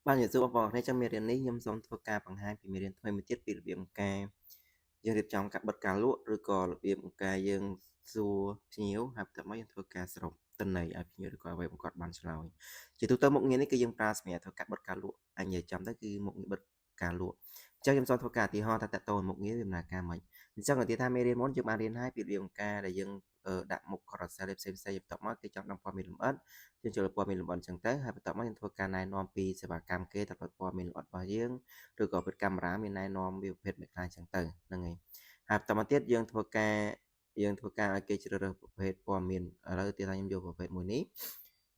បាទជំរាបសួរបងប្អូនគ្នាចឹងមេរៀននេះខ្ញុំសូមធ្វើការបង្ហាញពីមេរៀនថ្មីមួយទៀតពីរបៀបការយើងរៀបចំការបិទការលក់ឬក៏របៀបការយើងសួរភ្ញៀវហើយបន្ទាប់មកយើងធ្វើការសរុបទិន្នន័យឲ្យភ្ញៀវឬក៏អ្វីបង្គាត់បានឆ្លើយជាទូទៅមុខងារនេះគឺយើងប្រើសម្រាប់ធ្វើការបិទការលក់អញនិយាយចំទៅគឺមុខងារបិទការលក់អញ្ចឹងខ្ញុំសូមធ្វើការឧទាហរណ៍ថាតើតើមុខងារវាដំណើរការម៉េចអញ្ចឹងឧទាហរណ៍ថាមេរៀនមុនយើងបានរៀនហើយពីរបៀបការដែលយើងដាក់មុខ carousel ផ្សេងៗបន្ទាប់មកគេចង់ដឹងព័ត៌មានលម្អិតយើងចូលព័ត៌មានលម្អិតអញ្ចឹងទៅហើយបន្ទាប់មកយើងធ្វើការណែនាំពីសេវាកម្មគេទៅព័ត៌មានលម្អិតរបស់យើងឬក៏ពិតកាមេរ៉ាមានណែនាំវាប្រភេទមួយខ្លះអញ្ចឹងទៅហ្នឹងហើយហើយបន្តមកទៀតយើងធ្វើការឲ្យគេជ្រើសរើសប្រភេទព័ត៌មានឥឡូវទៀតថាខ្ញុំយកប្រភេទមួយនេះ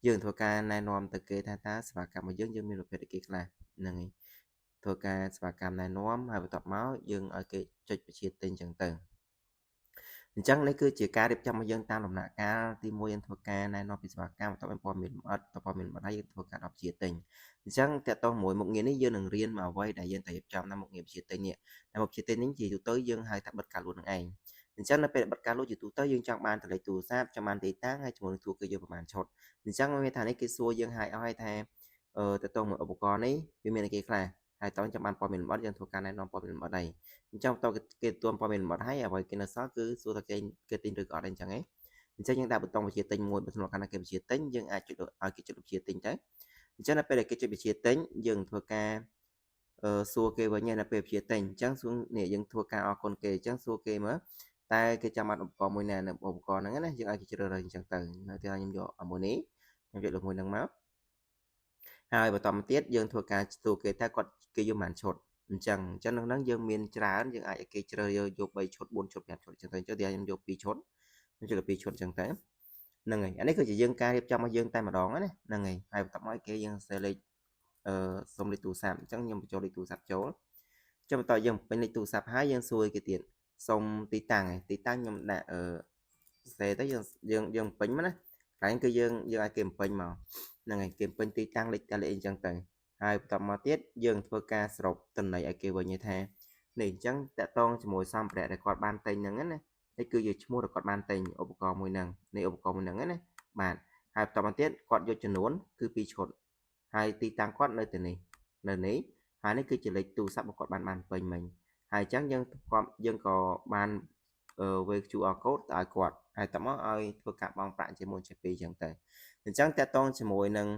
យើងធ្វើការណែនាំទៅគេថាតើសេវាកម្មរបស់យើងយើងមានប្រភេទអីគេខ្លះហ្នឹងហើយធ្វើការសេវាកម្មណែនាំហើយបន្ទាប់មកយើងឲ្យគេចុចបញ្ជាទិញអញ្ចឹងទៅអញ្ចឹងនេះគឺជាការរៀបចំរបស់យើងតាមដំណាក់កាលទី1យើងធ្វើការណែនាំពីសេវាកម្មបន្ទាប់ពីព័ត៌មានលម្អិតបន្ទាប់ព័ត៌មានលម្អិតហើយយើងធ្វើការដល់ជាទិញអញ្ចឹងតកតងមួយមុខងារនេះយើងនឹងរៀនមកអ្វីដែលយើងត្រូវរៀបចំនៅមុខងារជាទិញនេះតែមុខជាទិញនេះជាទូទៅយើងហៅថាបិទការលក់នឹងឯងអញ្ចឹងនៅពេលបិទការលក់ជាទូទៅយើងចង់បានតលេខទូរស័ព្ទចង់បានទីតាំងហើយជាមួយនឹងទួគឺយើងប្រហែលឈុតអញ្ចឹងមានថានេះគេសួរយើងឲ្យអស់ហើយថាតកតងមួយឧបករណ៍នេះវាមានអីគេខ្លះហើយតោះចាំបានព័ត៌មានលម្អិតយើងធ្វើការណែនាំព័ត៌មានលម្អិតហើយអញ្ចឹងតើគេទទួលព័ត៌មានលម្អិតហើយអ្វីគេនៅសល់គឺសួរថាគេទិញឬក៏អត់អីចឹងឯងអញ្ចឹងយើងដាក់ប៊ូតុងបញ្ជាទិញមួយបើក្នុងករណីគេបញ្ជាទិញយើងអាចចុចឲ្យគេចុចបញ្ជាទិញទៅអញ្ចឹងនៅពេលដែលគេចុចបញ្ជាទិញយើងធ្វើការសួរគេវិញនៅពេលបញ្ជាទិញអញ្ចឹងសួរនេះយើងធ្វើការអរគុណគេអញ្ចឹងសួរគេមើលតែគេចាំបាត់ឧបករណ៍មួយណានៅឧបករណ៍ហ្នឹងណាយើងឲ្យគេជ្រើសរើសអញ្ចឹងទៅនៅទីខ្ញុំយកមួយនេះខ្ញុំយកលើមួយហ្នឹងមកហើយបន្តមកទៀតយើងធ្វើការសួរគេថាគាត់គេយកប៉ុន្មានឈុតអញ្ចឹងក្នុងហ្នឹងយើងមានច្រើនយើងអាចឲ្យគេជ្រើសយក3ឈុត4ឈុត5ឈុតអញ្ចឹងទៅអញ្ចឹងខ្ញុំយក2ឈុតខ្ញុំយក2ឈុតអញ្ចឹងទៅហ្នឹងហើយអានេះគឺជាយើងការរៀបចំរបស់យើងតែម្ដងណាហ្នឹងហើយហើយបន្ទាប់មកគេយើងសេលេខសុំលេខទូរស័ព្ទអញ្ចឹងខ្ញុំបញ្ចូលលេខទូរស័ព្ទចូលចុះបន្តយើងពេញលេខទូរស័ព្ទហើយយើងសួរគេទៀតសុំទីតាំងទីតាំងខ្ញុំដាក់សេទៅយើងពេញមកណាកន្លែងគឺយើងឲ្យគេពេញមកហ្នឹងហើយគេពេញទីតាំងលេខតែលេខអីចឹងទៅហើយបន្តមកទៀតយើងធ្វើការសរុបទិន្នន័យឲ្យគេវិញថានេះអញ្ចឹងតកតងជាមួយសម្ភារៈដែលគាត់បានទិញហ្នឹងណានេះគឺជាឈ្មោះដែលគាត់បានទិញឧបករណ៍មួយហ្នឹងនេះឧបករណ៍មួយហ្នឹងណាបាទហើយបន្តមកទៀតគាត់យកចំនួនគឺ2ឈុតហើយទីតាំងគាត់នៅទីនេះនៅនេះហើយនេះគឺជាលេខទូរស័ព្ទរបស់គាត់បានពេញមិញហើយអញ្ចឹងយើងក៏បានវេ QR code ទៅឲ្យគាត់ហើយតមកឲ្យធ្វើការបង់ប្រាក់ជាមួយជា2អញ្ចឹងទៅអញ្ចឹងតកតងជាមួយនឹង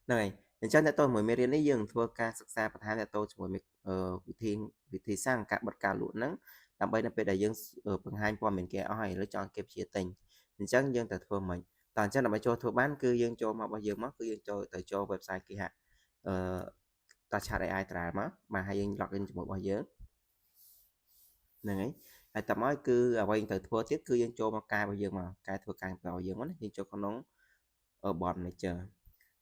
ហ្នឹងហើយអញ្ចឹងតើតើមួយមេរៀននេះយើងធ្វើការសិក្សាបន្ថែមតើតើជាមួយវិធីសាស្ត្រការបិទការលក់ហ្នឹងដើម្បីនៅពេលដែលយើងបង្ហាញព័ត៌មានគេអស់ហើយឬចង់គេព្យាទិញអញ្ចឹងយើងត្រូវធ្វើម៉េចតើអញ្ចឹងដើម្បីចូលធ្វើបានគឺយើងចូលមករបស់យើងមកគឺយើងចូលទៅចូល website គេហាក់តា chat AI ត្រាលមកបាទហើយយើង log in ជាមួយរបស់យើងហ្នឹងហើយហើយតមកគឺអ្វីត្រូវធ្វើទៀតគឺយើងចូលមកកែរបស់យើងមកកែធ្វើការរបស់យើងមកណាយើងចូលក្នុង bot manager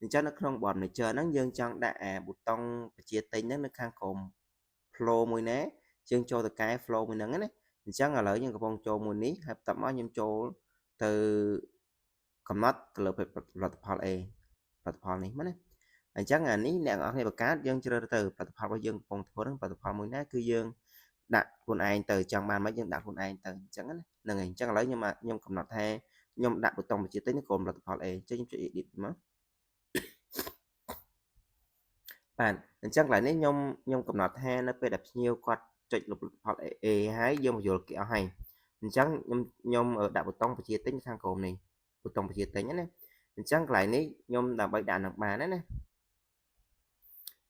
អញ្ចឹងនៅក្នុង bot manager ហ្នឹងយើងចង់ដាក់អាប៊ូតុងបញ្ជាទិញហ្នឹងនៅខាងក្រោម flow មួយណាយើងចូលទៅកែ flow មួយហ្នឹងណាអញ្ចឹងឥឡូវខ្ញុំកំពុងចូលមួយនេះហើយបន្ទាប់មកខ្ញុំចូលទៅកំណត់ទៅលើផលិតផល A ផលិតផលនេះមកណាអញ្ចឹងអានេះអ្នកនរគ្នាបង្កើតយើងជ្រើសរើសទៅផលិតផលរបស់យើងកំពុងធ្វើហ្នឹងផលិតផលមួយណាគឺយើងដាក់ខ្លួនឯងទៅចង់បានមិនយើងដាក់ខ្លួនឯងទៅអញ្ចឹងណាហ្នឹងហើយអញ្ចឹងឥឡូវខ្ញុំកំណត់ថាខ្ញុំដាក់ប៊ូតុងបញ្ជាទិញនៅក្រោមផលិតផល A អញ្ចឹងខ្ញុំចុច edit មកបាទអញ្ចឹងកន្លែងនេះខ្ញុំកំណត់ថានៅពេលដែលភ្ញៀវគាត់ចុចលុបផលិតផល A ហើយយើងបញ្យល់គេអស់ហើយអញ្ចឹងខ្ញុំដាក់ប៊ូតុងបញ្ជាទិញខាងក្រោមនេះប៊ូតុងបញ្ជាទិញណាអញ្ចឹងកន្លែងនេះខ្ញុំដើម្បីដាក់នឹងបានណា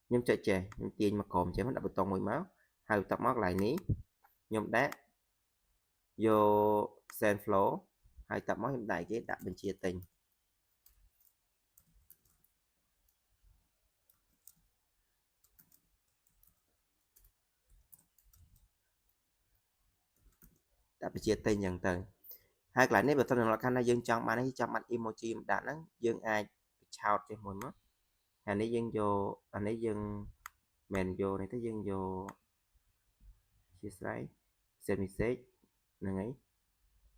ខ្ញុំចុចចេះខ្ញុំទាញមកក្រោមចេះមកដាក់ប៊ូតុងមួយមកហើយបន្ទាប់មកកន្លែងនេះខ្ញុំដាក់យក send flow ហើយតមកខ្ញុំដាក់គេដាក់បញ្ជាទិញដាក់បញ្ជាទិញអញ្ចឹងទៅហើយកន្លែងនេះបើសិនជាលក្ខខណ្ឌថាយើងចង់បាននេះចង់បាន emoji មកដាក់ហ្នឹងយើងអាចបញ្ឆោតចេះមួយមកអានេះយើងយកអានេះយើងមិនយកនេះទៅយើងយកជាស្រ័យ send message ហ្នឹងហើយ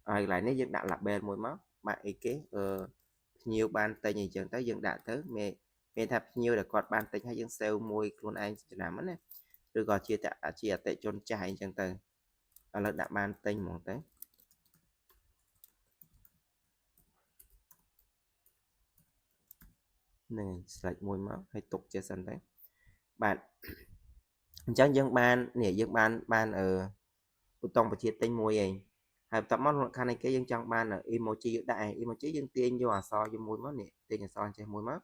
ហើយកន្លែងនេះយើងដាក់ label មួយមកបាទអីគេភ្ញៀវបានទិញអីចឹងទៅយើងដាក់ទៅមានថាភ្ញៀវដែលគាត់បានទិញហើយយើង save មួយខ្លួនឯងចំណាំណាឬក៏ជាអតិជនចាស់អីចឹងទៅឥឡូវដាក់បានទិញហ្មងទៅ ហ្នឹង select មួយមកហើយទុកចេះសិនទៅបាទអញ្ចឹងយើងបាននេះយើងបានបានអឺប៊ូតុងបញ្ជាទិញមួយឯងហើយបន្ទាប់មកលក្ខខណ្ឌនៃគេយើងចង់បាន emoji យើងដាក់ឯង emoji យើងទាញយកអក្សរជាមួយមកនេះទាញអក្សរចេះមួយមក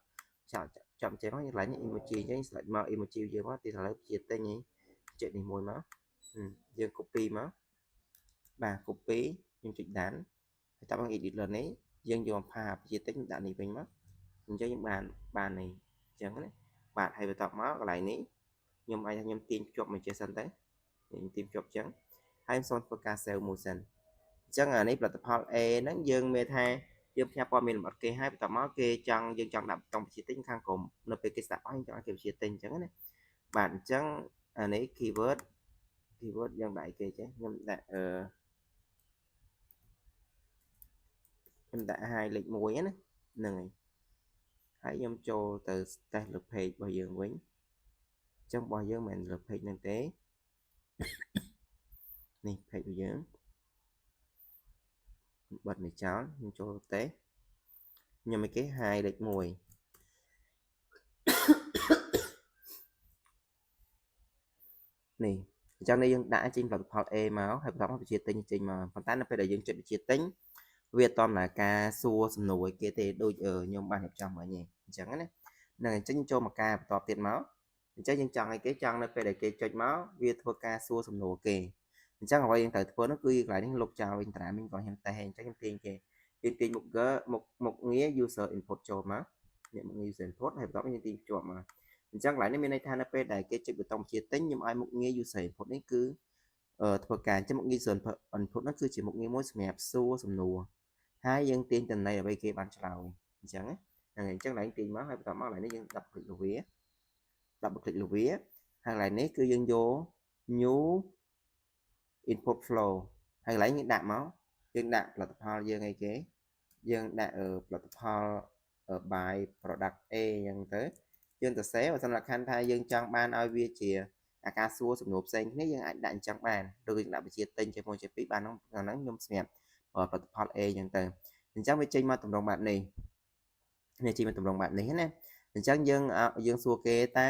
ចាប់ចាប់ចេះមកយើងឡើង emoji អញ្ចឹង select មក emoji យើងមកទីឥឡូវជាទិញឯងចុចនេះមួយមកយើង copy មកបាទ copy ខ្ញុំចុចដានហើយតាម edit លើនេះយើងយកផាជាទិញដាក់នេះវិញមកអញ្ចឹងយើងបានបាននេះអញ្ចឹងណាបាទហើយបន្ទាប់មកកន្លែងនេះខ្ញុំអាចថាខ្ញុំទាញភ្ជាប់មកចេះសិនទៅខ្ញុំទាញភ្ជាប់អញ្ចឹងហើយខ្ញុំសូមធ្វើការ save មួយសិនអញ្ចឹងអានេះផលិតផល A ហ្នឹងយើងមានថាយើងផ្ញើព័ត៌មានលម្អិតគេហើយបន្ទាប់មកគេចង់យើងចង់ដាក់ប៊ូតុងបញ្ជាទិញខាងក្រោមនៅពេលគេស្ដាប់ហើយចង់ឲ្យគេបញ្ជាទិញអញ្ចឹងណាបាទអញ្ចឹងអានេះ keyword យើងដាក់អីគេចេះខ្ញុំដាក់អឺខ្ញុំដាក់ឲ្យលេខ1ណាហ្នឹងហើយហើយខ្ញុំចូលទៅ test លើ page របស់យើងវិញអញ្ចឹងរបស់យើងមិនមែនលើ page ហ្នឹងទេនេះ page របស់យើងបិទនេះចោលខ្ញុំចូលតេស្តខ្ញុំឲ្យគេ high លេខ1នេះអញ្ចឹងនេះយើងដាក់ចេញផលិតផល A មកហើយបន្ទាប់មកបញ្ជាទិញចេញមកប៉ុន្តែនៅពេលដែលយើងចុចបញ្ជាទិញវាអត់ដំណើរការសួរសំណួរឲ្យគេទេដូចខ្ញុំបានរៀបចំមិញទេអញ្ចឹងណានឹងអញ្ចឹងចូលមកការបន្តទៀតមកអញ្ចឹងយើងចង់ឲ្យគេចង់នៅពេលដែលគេចុចមកវាធ្វើការសួរសំណួរគេអញ្ចឹងអ្វីយើងត្រូវធ្វើនោះគឺកន្លែងនេះលុបចោលវិញត្រាមីងក៏ខ្ញុំតេស្តអញ្ចឹងខ្ញុំទាញគេយើងទាញមុខ Google មុខងារ user input ចូលមកនេះមុខងារ user input ហើយបន្ទាប់មកយើងទាញភ្ជាប់មកអញ្ចឹងកន្លែងនេះមានន័យថានៅពេលដែលគេចុចប៊ូតុងជាទិញខ្ញុំឲ្យមុខងារ user input នេះគឺធ្វើការអញ្ចឹងមុខងារ user input នោះគឺជាមុខងារមួយសម្រាប់សួរសំណួរហើយយើងទាញតំណែងអ្វីគេបានឆ្លើយអញ្ចឹងណាហ្នឹងអញ្ចឹងកន្លែងទាញមកហើយបន្ទាប់មកកន្លែងនេះយើងដាក់ click លើវាដាក់ click លើវាហើយកន្លែងនេះគឺយើងយក new input flow ហើយកន្លែងយើងដាក់មកយើងដាក់ផលិតផលយើងអីគេយើងដាក់ផលិតផល by product A អញ្ចឹងទៅយើងទៅសេបើសិនលក្ខខណ្ឌថាយើងចង់បានឲ្យវាជាអាការសួរសំណួរផ្សេងគ្នាយើងអាចដាក់អញ្ចឹងបានឬយើងដាក់បញ្ជាទិញជាមួយជា2បានហ្នឹងខ្ញុំសម្រាប់ផលិតផល A អញ្ចឹងទៅអញ្ចឹងវាចេញមកតម្រងបែបនេះនេះចេញមកតម្រងបែបនេះណាអញ្ចឹងយើងយើងសួរគេតើ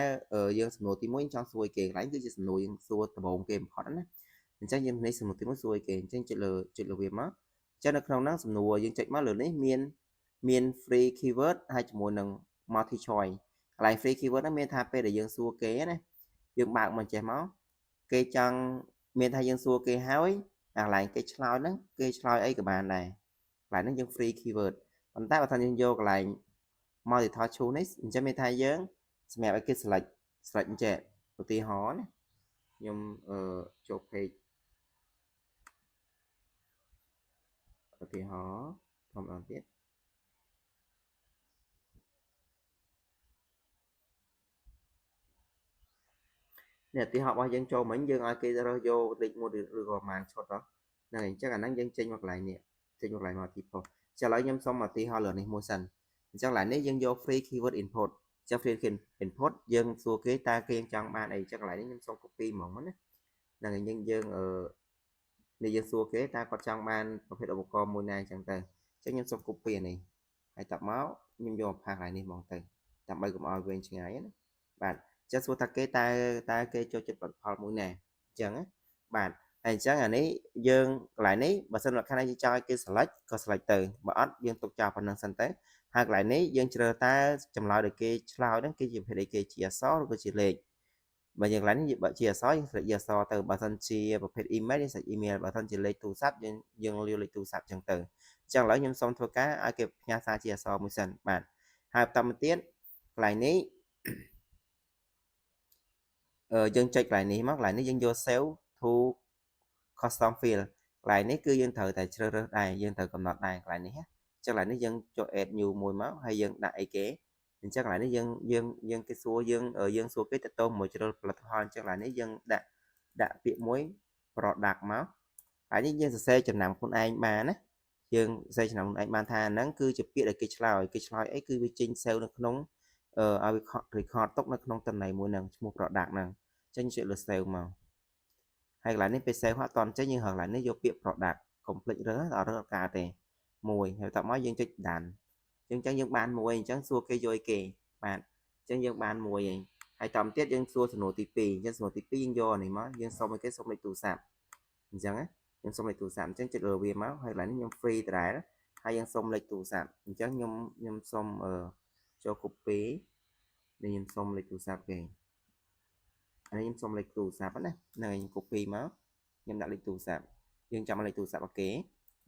យើងសំណួរទី1ចង់សួរគេកន្លែងគឺជាសំណួរយើងសួរដំបូងគេបំផុតណាអញ្ចឹងយើងនេះសំណួរទី1សួរគេអញ្ចឹងចុចលើវាមកអញ្ចឹងនៅក្នុងហ្នឹងសំណួរយើងចុចមកលើនេះមាន free keyword ហើយជាមួយនឹង multi choice កន្លែង free keyword ហ្នឹងមានថាពេលដែលយើងសួរគេណាយើងបើកមកចេះមកគេចង់មានថាយើងសួរគេហើយអាកន្លែងគេឆ្លើយហ្នឹងគេឆ្លើយអីក៏បានដែរកន្លែងហ្នឹងយើង free keyword ប៉ុន្តែបើថាយើងយកកន្លែង multiple choice នេះអញ្ចឹងមានថាយើងសម្រាប់ឲ្យគេ select អញ្ចឹងឧទាហរណ៍ណាខ្ញុំអឺចូល page ឧទាហរណ៍ធម្មតាទៀតនេះឧទាហរណ៍របស់យើងចូលមិញយើងឲ្យគេរើសយកលេខ1ឬក៏ប្រហែលឈុតហ្នឹងហើយអញ្ចឹងអាហ្នឹងយើងចេញមកកន្លែងនេះចេញមកកន្លែងមកទីផុសចាឥឡូវខ្ញុំសុំឧទាហរណ៍លើនេះមួយសិនអញ្ចឹងកន្លែងនេះយើងយក free keyword input អញ្ចឹង free input យើងសួរគេតើគេចង់បានអីអញ្ចឹងកន្លែងនេះខ្ញុំសុំ copy ហ្មងណាហ្នឹងហើយយើងយើងអឺនេះយើងសួរគេតើគាត់ចង់បានប្រភេទឧបករណ៍មួយណាអញ្ចឹងទៅអញ្ចឹងខ្ញុំសុំ copy អានេះហើយតមកខ្ញុំយកមកផាសកន្លែងនេះហ្មងទៅដើម្បីកុំឲ្យវែងឆ្ងាយណាបាទចឹងសួរថាគេតើគេចូលចិត្តផលិតផលមួយណាអញ្ចឹងណាបាទហើយអញ្ចឹងអានេះយើងកន្លែងនេះបើសិនលក្ខណៈយើងចង់ឲ្យគេ select ក៏ select ទៅបើអត់យើងទុកចោលប៉ុណ្្នឹងសិនទៅហើយកន្លែងនេះយើងជ្រើសតើចម្លើយដែលគេឆ្លើយហ្នឹងគេជាប្រភេទអីគេជាអក្សរឬក៏ជាលេខបើយើងកន្លែងនេះបើជាអក្សរយើង select ជាអក្សរទៅបើសិនជាប្រភេទ email យើង select email បើសិនជាលេខទូរស័ព្ទយើងយើងលាវលេខទូរស័ព្ទអញ្ចឹងទៅអញ្ចឹងឥឡូវខ្ញុំសូមធ្វើការឲ្យគេផ្ញើសារជាអក្សរមួយសិនបាទហើយបន្តមកទៀតកន្លែងនេះយើងចុចកន្លែងនេះមកកន្លែងនេះយើងយក save to custom field កន្លែងនេះគឺយើងត្រូវតែជ្រើសរើសដែរយើងត្រូវកំណត់ដែរកន្លែងនេះណាអញ្ចឹងកន្លែងនេះយើងចូល add new មួយមកហើយយើងដាក់អីគេអញ្ចឹងកន្លែងនេះយើងយើងយើងគេសួរយើងយើងសួរគេទៅតមួយជ្រើសផលិតផលអញ្ចឹងកន្លែងនេះយើងដាក់ដាក់ពាក្យមួយ product មកហើយនេះយើងសរសេរចំណាំខ្លួនឯងបានណាយើងសរសេរចំណាំខ្លួនឯងបានថាហ្នឹងគឺជាពាក្យដែលគេឆ្លើយគេឆ្លើយអីគឺវាចេញ save នៅក្នុងឲ្យវា record ទុកនៅក្នុងតំណែងមួយហ្នឹងឈ្មោះ product ហ្នឹងចេញចុចលើ save មកហើយកន្លែងនេះពេល save អត់តន់ចេញយើងរកកន្លែងនេះយកពាក្យ product complete រើសអត់រើសអត់កើតទេមួយហើយតមកយើងចុច done អញ្ចឹងយើងបានមួយអញ្ចឹងសួរគេយកអីគេ បាទអញ្ចឹងយើងបានមួយហើយហើយតទៀតយើងសួរសំណួរទី2អញ្ចឹងសំណួរទី2យើងយកអានេះមកយើងសុំឲ្យគេសុំលេខទូរស័ព្ទអញ្ចឹងណាខ្ញុំសុំលេខទូរស័ព្ទអញ្ចឹងចុចលើវាមកហើយកន្លែងនេះខ្ញុំ free ដដែលហើយយើងសុំលេខទូរស័ព្ទអញ្ចឹងខ្ញុំសុំចូល copy នេះខ្ញុំសុំលេខទូរស័ព្ទគេអានេះខ្ញុំសុំលេខទូរស័ព្ទណាហ្នឹងហើយខ្ញុំ copy មកខ្ញុំដាក់លេខទូរស័ព្ទយើងចាំលេខទូរស័ព្ទរបស់គេ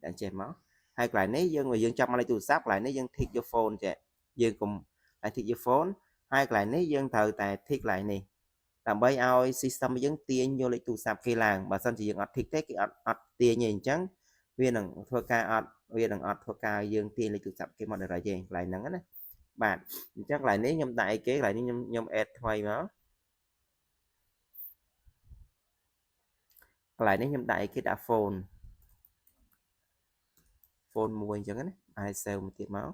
ដាក់ចេះមកហើយកន្លែងនេះយើងចាំលេខទូរស័ព្ទកន្លែងនេះយើង tick យក phone ចេះយើងកុំតែ tick យក phone ហើយកន្លែងនេះយើងត្រូវតែ tick កន្លែងនេះដើម្បីឲ្យ system យើងទាញយកលេខទូរស័ព្ទគេឡើងបើសិនជាយើងអត់ tick ទេគេអត់ទាញទេអញ្ចឹងវានឹងធ្វើការអត់វានឹងអត់ធ្វើការយើងទាញលេខទូរស័ព្ទគេមក direct ទេកន្លែងហ្នឹងណាបាទអញ្ចឹងកន្លែងនេះខ្ញុំដាក់អីគេកន្លែងនេះខ្ញុំ add ថ្មីមកកន្លែងនេះខ្ញុំដាក់អីគេដាក់ phone phone មួយអញ្ចឹងណាហើយ save មួយទៀតមក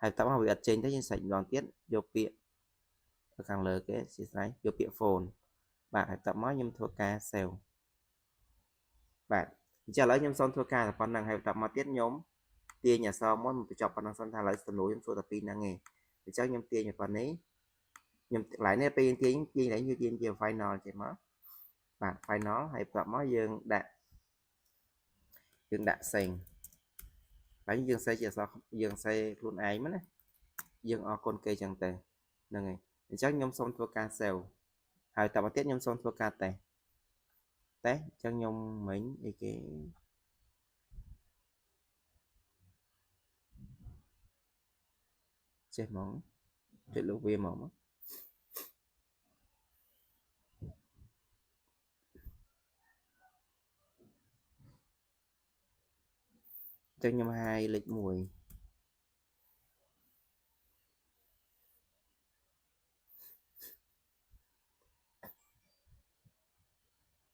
ហើយតោះវាអត់ចេញទេយើងសាច់ម្ដងទៀតយកពាក្យខាងលើគេជាស្រ័យយកពាក្យ phone បាទហើយតោះមកខ្ញុំធ្វើការ save បាទអញ្ចឹងឥឡូវខ្ញុំសូមធ្វើការតែប៉ុណ្្នឹងហើយបន្តមកទៀតខ្ញុំទាញអក្សរមុនបញ្ចប់ប៉ុណ្ណឹងសិនថាឥឡូវសំណួរខ្ញុំសួរតែពីរហ្នឹងឯងអញ្ចឹងខ្ញុំទាញប៉ុណ្នេះខ្ញុំកន្លែងនេះពេលយើងទាញទាញកន្លែងយើងទាញជា final ចេះមកបាទ final ហើយបន្ទាប់មកយើងដាក់សេងហើយយើងសេជាអក្សរយើងសេខ្លួនឯងមកណាយើងអរគុណគេចឹងទៅហ្នឹងហើយអញ្ចឹងខ្ញុំសូមធ្វើការ save ហើយតទៅទៀតខ្ញុំសូមធ្វើការតេស្តតេស្តអញ្ចឹងខ្ញុំមិញអីគេចេះហ្មងចុចលើវាហ្មងមកអញ្ចឹងខ្ញុំហាយលេខ1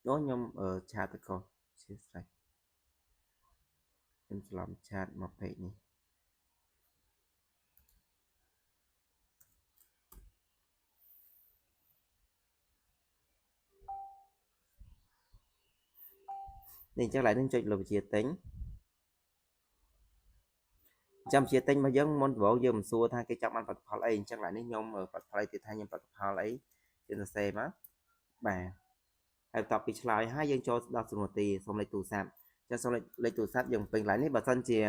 អូខ្ញុំ chat ទៅកុសជាស្រេចខ្ញុំច្រឡំ chat មក page នេះនេះអញ្ចឹងឡើយនឹងចុចលើវិជាទិញចាំជាទិញរបស់យើងមុនដំបូងយើងមិនសួរថាគេចង់បានផលិតផលអីអញ្ចឹងឡើយនេះខ្ញុំផលិតផលអីទៀតថាខ្ញុំផលិតផលអីយើងសរសេរមកបាទហើយបន្ទាប់ពីឆ្លើយហើយយើងចូលដល់សំណួរទីសុំលេខទូរស័ព្ទអញ្ចឹងសុំលេខទូរស័ព្ទយើងពេញឡើយនេះបើសិនជា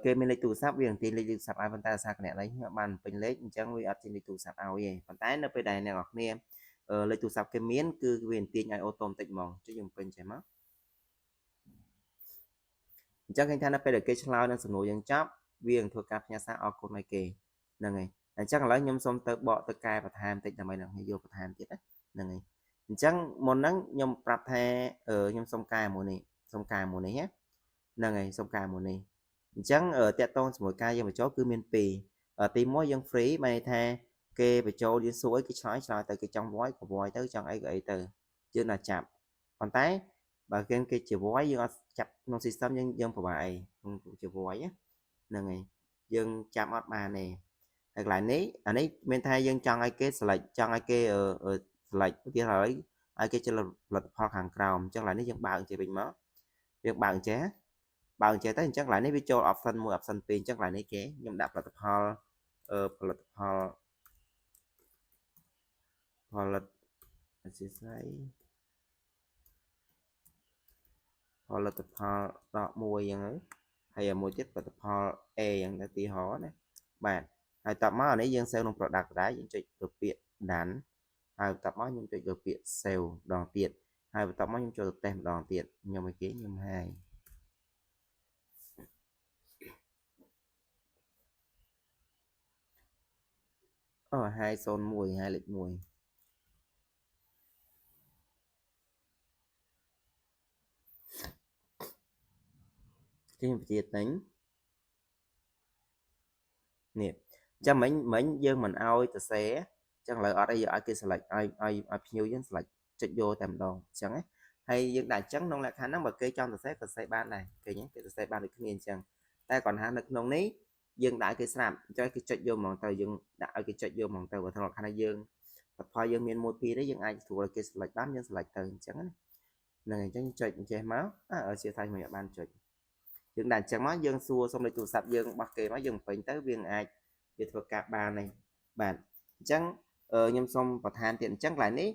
គេមានលេខទូរស័ព្ទវានឹងទាញលេខទូរស័ព្ទឲ្យប៉ុន្តែអាសាគណៈនេះបានពេញលេខអញ្ចឹងវាអត់ទាញលេខទូរស័ព្ទឲ្យទេប៉ុន្តែនៅពេលដែលអ្នកនរគ្នាលេខទូរស័ព្ទគេមានគឺវានឹងទាញឲ្យ automatic ហ្មងចុចយើងពេញចេះមកអញ្ចឹងឃើញថានៅពេលដែលគេឆ្លើយនឹងសំណួរយើងចប់វានឹងធ្វើការផ្ញើសារអរគុណឲ្យគេហ្នឹងហើយអញ្ចឹងឥឡូវខ្ញុំសូមទៅបកទៅកែបន្ថែមតិចដើម្បីនឹងយកបន្ថែមទៀតណាហ្នឹងហើយអញ្ចឹងមុនហ្នឹងខ្ញុំប្រាប់ថាខ្ញុំសុំកែមួយនេះសុំកែមួយនេះណាហ្នឹងហើយសុំកែមួយនេះអញ្ចឹងតាក់ទងជាមួយការយើងបញ្ចូលគឺមាន2ទី1យើង free មានន័យថាគេបញ្ចូលយើងសួរអីគេឆ្លើយឆ្លើយទៅគេចង់ voice ក៏ voice ទៅចង់អីក៏អីទៅយើងណាចាប់ប៉ុន្តែបើគេជា voice យើងអត់ចាប់ក្នុង system យើងពិបាកអីជា voice ហ្នឹងហើយយើងចាប់អត់បានទេហើយកន្លែងនេះអានេះមានថាយើងចង់ឲ្យគេ select ចង់ឲ្យគេ select ឧទាហរណ៍ឲ្យគេជិលផលិតផលខាងក្រោមអញ្ចឹងកន្លែងនេះយើងបើកចេះវិញមកយើងបើកចេះបើកចេះទៅអញ្ចឹងកន្លែងនេះវាចូល option 1 option 2អញ្ចឹងកន្លែងនេះគេខ្ញុំដាក់ផលិតផលផលិតផលផលិតអធិស្ឋានផលិតផលដក1អញ្ចឹងទៅហើយមួយទៀតផលិតផល A អញ្ចឹងទៅទីហោណាបាទហើយតបមកអានេះយើង save ក្នុង product ដែរយើងចុចទៅពាក្យ done ហើយបន្ទាប់មកខ្ញុំចុចលើពាក្យ save ម្ដងទៀតហើយបន្ទាប់មកខ្ញុំចូលទៅតេស្តម្ដងទៀតខ្ញុំឲ្យគេខ្ញុំហាយអូហាយ01ហាយលេខ1ខ្ញុំបញ្ជាទិញនេះចាំមិញមិញយើងមិនអោយទៅសេចឹងឥឡូវអត់អីយើងឲ្យគេ select ឲ្យឲ្យឲ្យភ្ញៀវយើង select ចុចយកតែម្ដងអញ្ចឹងណាហើយយើងដាក់អញ្ចឹងក្នុងលក្ខខណ្ឌហ្នឹងបើគេចង់សរសេរក៏សរសេរបានដែរគេហ្នឹងគេសរសេរបានដូចគ្នាអញ្ចឹងតែគ្រាន់ថានៅក្នុងនេះយើងដាក់ឲ្យគេស្រាប់អញ្ចឹងគេចុចយកហ្មងទៅយើងដាក់ឲ្យគេចុចយកហ្មងទៅបើក្នុងលក្ខខណ្ឌយើងផលយើងមាន1 2ទេយើងអាចស្រួលឲ្យគេ select បានយើង select ទៅអញ្ចឹងណាហ្នឹងអញ្ចឹងចុចអញ្ចេះមកអើជាថាខ្ញុំបានចុចយើងដាក់អញ្ចឹងមកយើងសួរសុំលេខទូរស័ព្ទយើងរបស់គេមកយើងពេញទៅវាអាចវាធ្វើការបាននេះ បាទអញ្ចឹងខ្ញុំសូមបន្ថែមទៀតអញ្ចឹងកន្លែងនេះ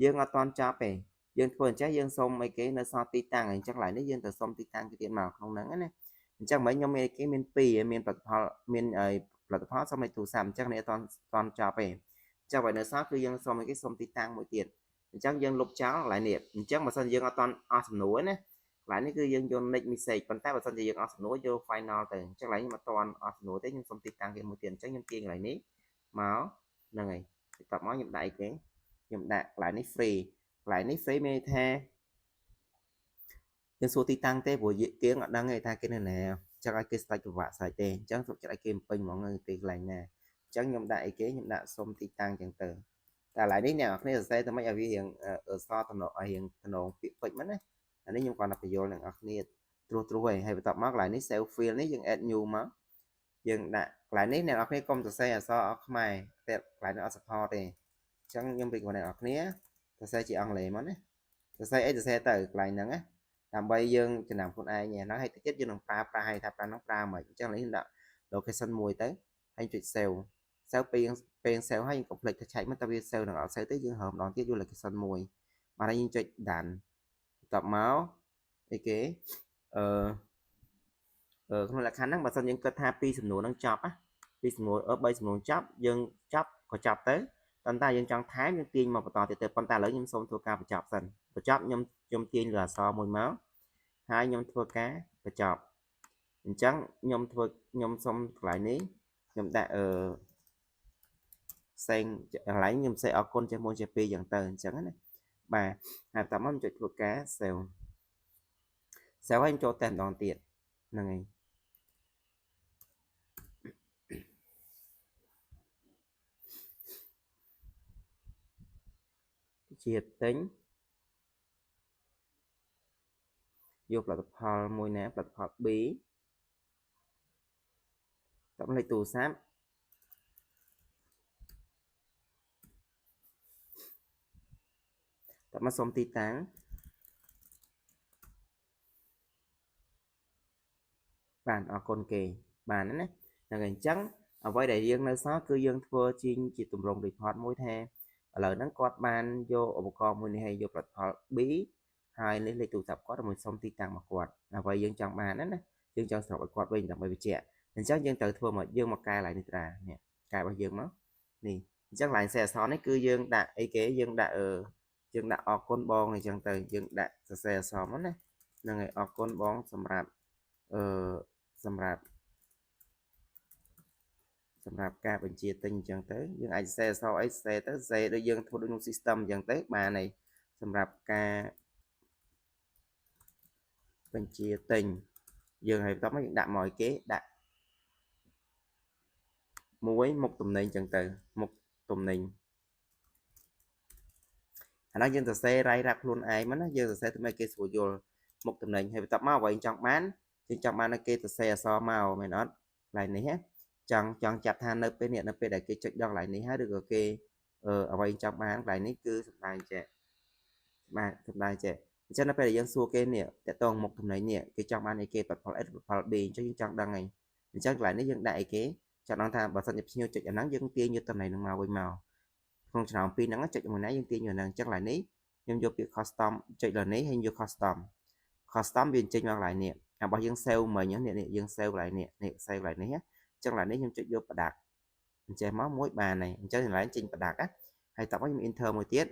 យើងអត់តន់ចប់ទេយើងធ្វើអញ្ចឹងយើងសុំអីគេនៅសល់ទីតាំងអញ្ចឹងកន្លែងនេះយើងទៅសុំទីតាំងគេទៀតមកក្នុងហ្នឹងណាអញ្ចឹងមិញខ្ញុំមានអីគេមាន2មានផលិតផលមានផលិតផលសុំលេខទូរស័ព្ទអញ្ចឹងនេះអត់តន់ចប់ទេអញ្ចឹងបើនៅសល់គឺយើងសុំអីគេសុំទីតាំងមួយទៀតអញ្ចឹងយើងលុបចោលកន្លែងនេះអញ្ចឹងបើសិនយើងអត់តន់អស់សំណួរណាកន្លែងនេះគឺយើងយក next message ប៉ុន្តែបើសិនជាយើងអស់សំណួរយក final ទៅអញ្ចឹងកន្លែងខ្ញុំអត់តន់អស់សំណួរទេខ្ញុំសុំទីតាំងគេមួយទៀតអញ្ចឹងខ្ញុំទាញកន្លែងនេះមកហ្នឹងហើយបន្ទាប់មកខ្ញុំដាក់អីគេខ្ញុំដាក់កន្លែងនេះ free កន្លែងនេះ free មានន័យថាយើងសួរទីតាំងទេព្រោះគេអត់ដឹងទេថាគេនៅណាអញ្ចឹងឲ្យគេស្ដាច់ពិបាកស្រេចទេអញ្ចឹងសុខចិត្តឲ្យគេពេញហ្មងនៅទីកន្លែងណាអញ្ចឹងខ្ញុំដាក់អីគេខ្ញុំដាក់សុំទីតាំងអញ្ចឹងទៅតែកន្លែងនេះអ្នកនរគ្នាសរសេរទៅមិនឲ្យវារៀងអសតំណឲ្យរៀងតំណងពាក្យពេចន៍មកណាអានេះខ្ញុំគ្រាន់តែបញ្យល់អ្នកនរគ្នាត្រួសត្រាសហើយបន្ទាប់មកកន្លែងនេះ save field នេះយើង add new មកយើងដាក់កន្លែងនេះអ្នកនរគ្នាកុំសរសេរអក្សរអស់ខ្មែរតែកន្លែងនេះអត់ support ទេអញ្ចឹងខ្ញុំរីកអ្នកនរគ្នាសរសេរជាអង់គ្លេសមកណាសរសេរអីសរសេរទៅកន្លែងហ្នឹងណាដើម្បីយើងចំណាំខ្លួនឯងហ្នឹងហើយតិចទៀតយើងនឹងប្រើប្រាស់ឲ្យថាប្រើហ្នឹងប្រើមិនអញ្ចឹងនេះដាក់ location មួយទៅហើយចុច save save ពេល save ហើយយើងកុំភ្លេចទៅឆែកមើលតើវា save នឹងអត់ save ទេយើងហើម្ដងទៀតយក location មួយបាទហើយយើងចុច done បន្ទាប់មកអីគេអឺក្នុងលក្ខខណ្ឌហ្នឹងបើសិនយើងគិតថាពីរសំណួរហ្នឹងចប់ណាពីរសំណួរ3សំណួរចប់យើងចប់ក៏ចប់ទៅប៉ុន្តែយើងចង់ថែមយើងទាញមកបន្តទៀតទៅប៉ុន្តែឥឡូវខ្ញុំសូមធ្វើការបញ្ចប់សិនបញ្ចប់ខ្ញុំទាញលើអក្សរមួយមកហើយខ្ញុំធ្វើការបញ្ចប់អញ្ចឹងខ្ញុំធ្វើខ្ញុំសុំកន្លែងនេះខ្ញុំដាក់អឺផ្សេងកន្លែងខ្ញុំសេអរគុណចេះមួយចេះពីរយ៉ាងទៅអញ្ចឹងណាបាទហើយបន្តមកខ្ញុំចុចធ្វើការ save save ហើយខ្ញុំចូលតេស្តម្ដងទៀតហ្នឹងហើយជាទិញយកផលិតផលមួយណាផលិតផល B តបលេខទូរស័ព្ទតបមកសុំទីតាំងបានអរគុណគេបានណាហ្នឹងហើយអញ្ចឹងអ្វីដែលយើងនៅសល់គឺយើងធ្វើជាងជាទម្រង់ report មួយថាឥឡូវហ្នឹងគាត់បានយកឧបករណ៍មួយនេះហើយយកផលិតផល B ហើយនេះលេខទូរស័ព្ទគាត់ដើម្បីសុំទីតាំងរបស់គាត់អ្វីយើងចង់បានណាយើងចង់សរុបឲ្យគាត់វិញដើម្បីបញ្ជាក់អញ្ចឹងយើងត្រូវធ្វើមកយើងមកកែកន្លែងនេះត្រានេះកែរបស់យើងមកនេះអញ្ចឹងកន្លែងសេអក្សរនេះគឺយើងដាក់អីគេយើងដាក់យើងដាក់អរគុណបងអញ្ចឹងទៅយើងដាក់សរសេរអក្សរមកណាហ្នឹងហើយអរគុណបងសម្រាប់អឺសម្រាប់សម្រាប់ការបញ្ជាទិញអញ្ចឹងទៅយើងអាចសេអក្សរអីសេទៅសេដូចយើងធ្វើដូចក្នុង system អញ្ចឹងទៅបានហើយសម្រាប់ការបញ្ជាទិញយើងហើយបន្ទាប់មកយើងដាក់មកឲ្យគេដាក់មួយមុខតំណែងអញ្ចឹងទៅមុខតំណែងអានោះយើងសរសេររាយរាប់ខ្លួនឯងមកណាយើងសរសេរធ្វើឲ្យគេស្រួលយល់មុខតំណែងហើយបន្ទាប់មកអ្វីចង់បានយើងចង់បានឲ្យគេសរសេរអក្សរមកមែនអត់កន្លែងនេះណាចង់ចង់ចាប់ថានៅពេលនេះនៅពេលដែលគេចុចដល់កន្លែងនេះហើយឬក៏គេអ្វីចង់បានកន្លែងនេះគឺសំដៅចេះបាទសំដៅចេះអញ្ចឹងនៅពេលដែលយើងសួរគេនេះតកតងមុខតំណែងនេះគេចង់បានអីគេផល A ផល B អញ្ចឹងយើងចង់ដឹងហើយអញ្ចឹងកន្លែងនេះយើងដាក់អីគេចង់ដឹងថាបើសិនជាភ្ញៀវចុចអាហ្នឹងយើងទាញយកតំណែងហ្នឹងមកវិញមកក្នុងចំណោមពីរហ្នឹងចុចមួយណាយើងទាញយកហ្នឹងអញ្ចឹងកន្លែងនេះខ្ញុំយកពាក្យ custom ចុចលើនេះហើយយក custom custom វាចេញមកកន្លែងនេះអារបស់យើង save មិញនេះនេះយើង save កន្លែងនេះនេះ save កន្លែងនេះអញ្ចឹងកន្លែងនេះខ្ញុំចុចយក product អញ្ចេះមកមួយបានហើយអញ្ចឹងកន្លែងចេញ product ណាហើយតោះមកខ្ញុំ enter មួយទៀត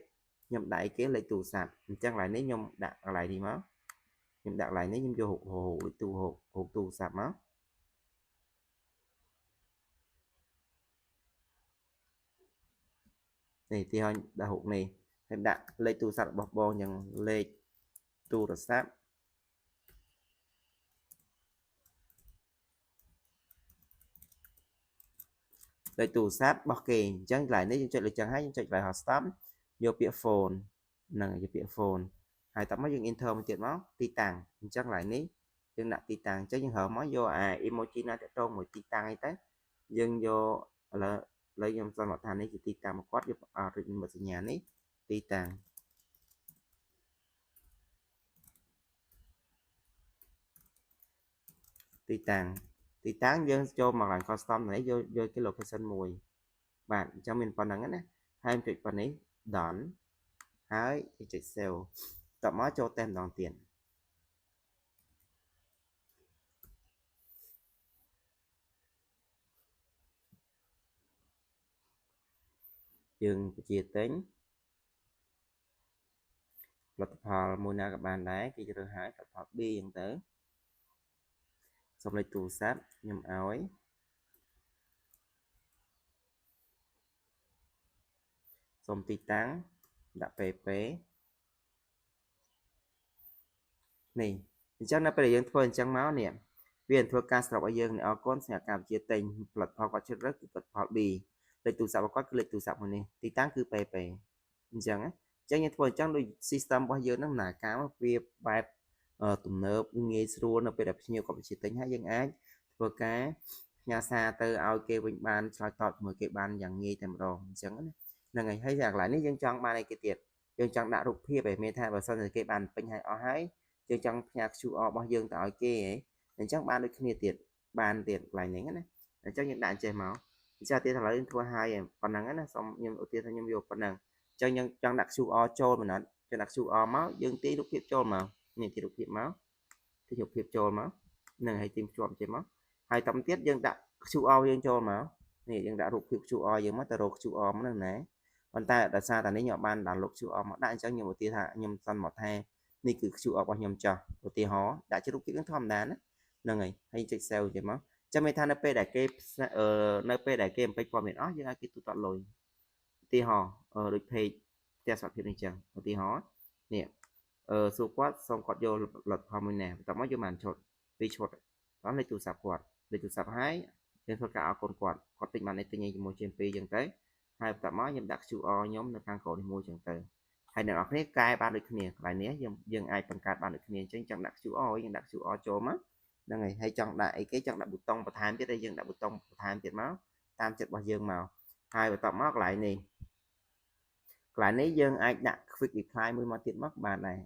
ខ្ញុំដាក់អីគេលេខទូរស័ព្ទអញ្ចឹងកន្លែងនេះខ្ញុំដាក់កន្លែងនេះមកខ្ញុំដាក់កន្លែងនេះខ្ញុំយកលេខទូរូបទូរស័ព្ទមកនេះទីឲ្យដាក់រូបនេះហើយដាក់លេខទូរស័ព្ទរបស់បងយ៉ាងលេខទូរស័ព្ទលេខទូរស័ព្ទរបស់គេអញ្ចឹងកន្លែងនេះយើងចុចលើចឹងហើយយើងចុចកន្លែង custom យកពាក្យ phone ហ្នឹងយកពាក្យ phone ហើយតោះមកយើង enter មួយទៀតមកទីតាំងអញ្ចឹងកន្លែងនេះយើងដាក់ទីតាំងអញ្ចឹងយើងរើមកយកអា emoji ណាតាក់ទងមួយទីតាំងអីទៅយើងយកឥឡូវឥឡូវខ្ញុំសន្មតថានេះជាទីតាំងរបស់គាត់យករិចមិត្តសញ្ញានេះទីតាំងទីតាំងទីតាំងយើងចូលមកកន្លែង custom នេះយកយកគេ location មួយ បាទអញ្ចឹងមានប៉ុណ្្នឹងណាហើយចុចប៉ុណ្នេះ done ហើយចុច save តមកចូលតេស្តម្ដងទៀតយើងបញ្ជាទិញផលិតផលមួយណាក៏បានដែរគេជ្រើសហើយផលិតផល B អញ្ចឹងទៅសុំលេខទូរស័ព្ទខ្ញុំឲ្យសុំទីតាំងដាក់ PP នេះអញ្ចឹងនៅពេលដែលយើងធ្វើអញ្ចឹងមកនេះវានឹងធ្វើការសរុបឲ្យយើងអរគុណសម្រាប់ការបញ្ជាទិញផលិតផលគាត់ជ្រើសរើសគឺផលិតផល B លេខទូរស័ព្ទរបស់គាត់គឺលេខទូរស័ព្ទមួយនេះទីតាំងគឺ PP អញ្ចឹងអញ្ចឹងយើងធ្វើអញ្ចឹងដូច system របស់យើងហ្នឹងដំណើរការមកវាបែបទំនើបងាយស្រួលនៅពេលដែលភ្ញៀវគាត់បញ្ជាទិញហើយយើងអាចធ្វើការផ្ញើសារទៅឲ្យគេវិញបានឆ្លើយតបជាមួយគេបានយ៉ាងងាយតែម្ដងអញ្ចឹងណាហ្នឹងហើយហើយកន្លែងនេះយើងចង់បានអីគេទៀតយើងចង់ដាក់រូបភាពឯមានថាបើសិនជាគេបានពេញហើយអស់ហើយយើងចង់ផ្ញើ QR របស់យើងទៅឲ្យគេហ៎អញ្ចឹងបានដូចគ្នាទៀតបានទៀតកន្លែងហ្នឹងណាអញ្ចឹងយើងដាក់ចេះមកអញ្ចឹងទៀតឥឡូវយើងធ្វើហើយប៉ុណ្ណឹងណាសូមខ្ញុំឧទាហរណ៍ថាខ្ញុំយកប៉ុណ្ណឹងអញ្ចឹងយើងចង់ដាក់ QR ចូលមិនអត់ចង់ដាក់ QR មកយើងទាញរូបភាពចូលមកនេះទាញរូបភាពមកទាញរូបភាពចូលមកនឹងឲ្យទាញភ្ជាប់ចេះមកហើយតាមទៀតយើងដាក់ QR យើងចូលមកនេះយើងដាក់រូបភាព QR យើងមកទៅរក QR មកហ្នឹងណាប៉ុន្តែដោយសារតែនេះខ្ញុំបាន download QR មកដាក់អញ្ចឹងខ្ញុំឧទាហរណ៍ថាខ្ញុំសន្មតថានេះគឺ QR របស់ខ្ញុំចោះឧទាហរណ៍ដាក់ជារូបភាពនឹងធម្មតាណាហ្នឹងហើយហើយចុច save ចេះមកចាំមានថានៅពេលដែលគេនៅពេលដែលគេបំពេញព័ត៌មានអស់យើងឲ្យគេទូទាត់លុយឧទាហរណ៍ដូច page ផ្ទះសុខភាពនេះចឹងឧទាហរណ៍នេះសួរគាត់សូមគាត់យកលទ្ធផលមួយណាបន្ទាប់មកយកបានឈុតពីរឈុតដល់លេខទូរស័ព្ទគាត់លេខទូរស័ព្ទហើយយើងធ្វើការអរគុណគាត់គាត់ទិញបាននេះទិញជាមួយជាពីរចឹងទៅហើយបន្ទាប់មកខ្ញុំដាក់ QR ខ្ញុំនៅខាងក្រោមនេះមួយចឹងទៅហើយអ្នកនរគ្នាកែបានដូចគ្នាកន្លែងនេះយើងអាចបង្កើតបានដូចគ្នាអញ្ចឹងចង់ដាក់ QR យើងដាក់ QR ចូលមកហ្នឹងហើយហើយចង់ដាក់អីគេចង់ដាក់ប៊ូតុងបន្ថែមទៀតហើយយើងដាក់ប៊ូតុងបន្ថែមទៀតមកតាមចិត្តរបស់យើងមកហើយបន្ទាប់មកកន្លែងនេះកន្លែងនេះយើងអាចដាក់ quick reply មួយមកទៀតមកបានដែរ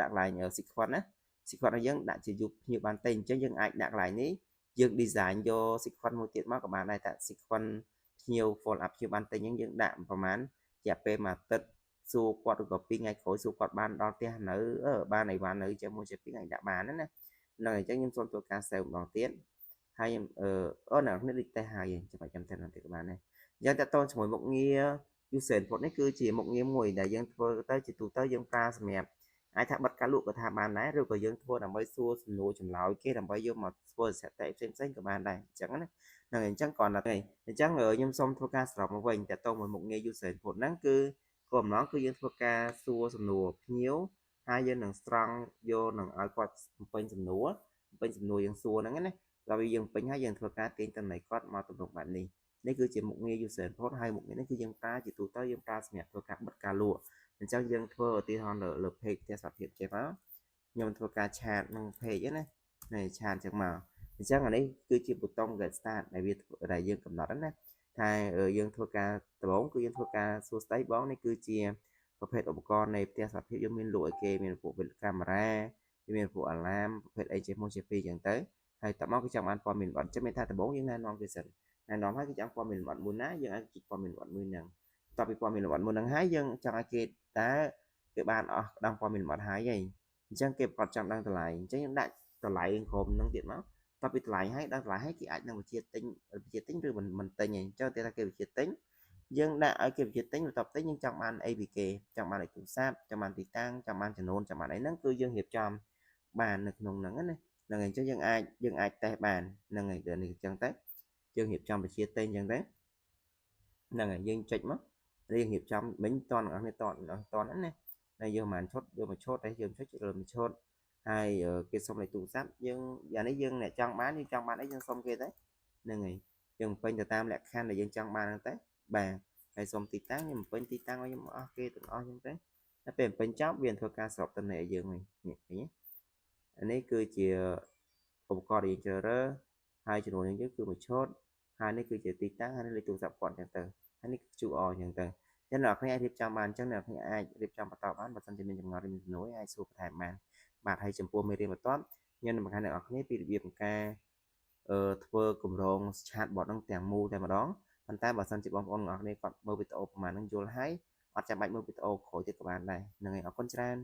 ដាក់កន្លែង sequence ណា sequence របស់យើងដាក់ជាយុភ្ញៀវបានទេអញ្ចឹងយើងអាចដាក់កន្លែងនេះយើង design យក sequence មួយទៀតមកក៏បានដែរតែ sequence ភ្ញៀវ follow up ភ្ញៀវបានទិញអញ្ចឹងយើងដាក់ប្រហែលរយៈពេលមួយអាទិត្យសួរគាត់ឬក៏2ថ្ងៃក្រោយសួរគាត់បានដល់ផ្ទះនៅបានអីបាននៅជាមួយជា2ថ្ងៃដាក់បានណាហ្នឹងអញ្ចឹងខ្ញុំសូមធ្វើការ save ម្ដងទៀតហើយខ្ញុំអឺអ្នកនេះដូចតេស្តហើយចាំបាច់ចាំតេស្តម្ដងទៀតក៏បានដែរអញ្ចឹងតើតជាមួយមុខងារ user input នេះគឺជាមុខងារមួយដែលយើងធ្វើទៅជាទូទៅយើងប្រើសម្រាប់អាចថាបិទការលក់ក៏ថាបានដែរឬក៏យើងធ្វើដើម្បីសួរសំណួរចម្លើយគេដើម្បីយកមកធ្វើសតិផ្សេងផ្សេងក៏បានដែរអញ្ចឹងណាហ្នឹងអញ្ចឹងគ្រាន់តែអញ្ចឹងខ្ញុំសូមធ្វើការសរុបមកវិញតើតមួយមុខងារ user input ហ្នឹងគឺគោលបំណងគឺយើងធ្វើការសួរសំណួរភ្ញៀវហើយយើងនឹងស្រង់យកនឹងឲ្យគាត់បំពេញសំណួរបំពេញសំណួរយើងសួរហ្នឹងណាដល់ពេលយើងពេញហើយយើងធ្វើការទាញតំណែងគាត់មកទម្រង់បែបនេះនេះគឺជាមុខងារ user input ហើយមុខងារនេះគឺយើងប្រើជាទូទៅយើងប្រើសម្រាប់ធ្វើការបិទការលក់អញ្ចឹងយើងធ្វើឧទាហរណ៍លើលើ page ផ្ទះសុខភាពចេះមកខ្ញុំធ្វើការ chat ក្នុង page ណានេះ chat អញ្ចឹងមកអញ្ចឹងអានេះគឺជាប៊ូតុង get start ដែលវាដែលយើងកំណត់ណាថាយើងធ្វើការដំបូងគឺយើងធ្វើការសួស្តីបងនេះគឺជាប្រភេទឧបករណ៍នៃផ្ទះសុខភាពយើងមានលក់ឲ្យគេមានពួកកាមេរ៉ាមានពួក alarm ប្រភេទអីជាមួយជាពីរអញ្ចឹងទៅហើយតមកគឺចង់បានព័ត៌មានលម្អិតអញ្ចឹងមានថាដំបូងយើងណែនាំគេសិនណែនាំហើយគេចង់ព័ត៌មានលម្អិតមួយណាយើងអាចជីកព័ត៌មានលម្អិតមួយហ្នឹងតទៅពីព័ត៌មានលម្អិតមួយហ្នឹងហើយយើងចង់ឲ្យគេតើគេបានអស់ដឹងព័ត៌មានលម្អិតហើយហីអញ្ចឹងគេប្រកាសចង់ដឹងតម្លៃអញ្ចឹងយើងដាក់តម្លៃក្រុមហ្នឹងទៀតមកតទៅពីតម្លៃហើយដឹងតម្លៃហើយគេអាចនឹងវិជាទិញវិជាទិញឬមិនទិញអញ្ចឹងគេថាគេវិជាទិញយើងដាក់ឲ្យគេវិជាទិញបន្ទាប់ទិញយើងចង់បានអីពីគេចង់បានអីទូរស័ព្ទចង់បានទីតាំងចង់បានចំនួនចង់បានអីហ្នឹងគឺយើងរៀបចំបាននៅក្នុងហ្នឹងណាហ្នឹងហើយអញ្ចឹងយើងអាចតេស្តបានហ្នឹងហើយដល់នេះអញ្ចឹងទៅយើងរៀបចំវិជាទិញអញ្ចឹងទៅហ្នឹងហើយយើងចុចមករៀងរៀបចំមិញតន់អ្នកនរតន់តន់ហ្នឹងណាហើយយើងប្រហែលឈុតយកមួយឈុតហើយយើងចុចលើមួយឈុតហើយគេសុំលេខទូរស័ព្ទយើងយ៉ាងនេះយើងអ្នកចង់បានយើងចង់បានអីយើងសុំគេទៅហ្នឹងហើយយើងបំពេញទៅតាមលក្ខខណ្ឌដែលយើងចង់បានហ្នឹងទៅបាទហើយសុំទីតាំងខ្ញុំបំពេញទីតាំងឲ្យខ្ញុំអស់គេទាំងអស់អញ្ចឹងទៅតែពេលបំពេញចប់វាធ្វើការសរុបតំណែងឲ្យយើងវិញនេះឃើញទេអានេះគឺជាឧបករណ៍ដែលយើងជ្រើសរើសហើយចំនួននេះគឺមួយឈុតហើយនេះគឺជាទីតាំងហើយនេះលេខទូរស័ព្ទគាត់អញ្ចឹងទៅហើយនេះ QR អញ្ចឹងទៅចឹងអ្នកនរអាចរៀបចំបានអញ្ចឹងអ្នកនរអាចរៀបចំបន្តបានបើសិនជាមានចម្ងល់ឬមានសំណួរអាចសួរបន្ថែមបានបាទហើយចំពោះមេរៀនបន្ទាប់ខ្ញុំនឹងបង្ហាញអ្នកនរគ្នាពីរបៀបនៃការធ្វើគម្រោង chat bot ហ្នឹងទាំងមូលតែម្ដង ប៉ុន្តែបើសិនជាបងប្អូនទាំងអស់គ្នាគាត់មើលវីដេអូប្រហែលហ្នឹងយល់ហើយអត់ចាំបាច់មើលវីដេអូក្រោយទៀតក៏បានដែរហ្នឹងហើយអរគុណច្រើន។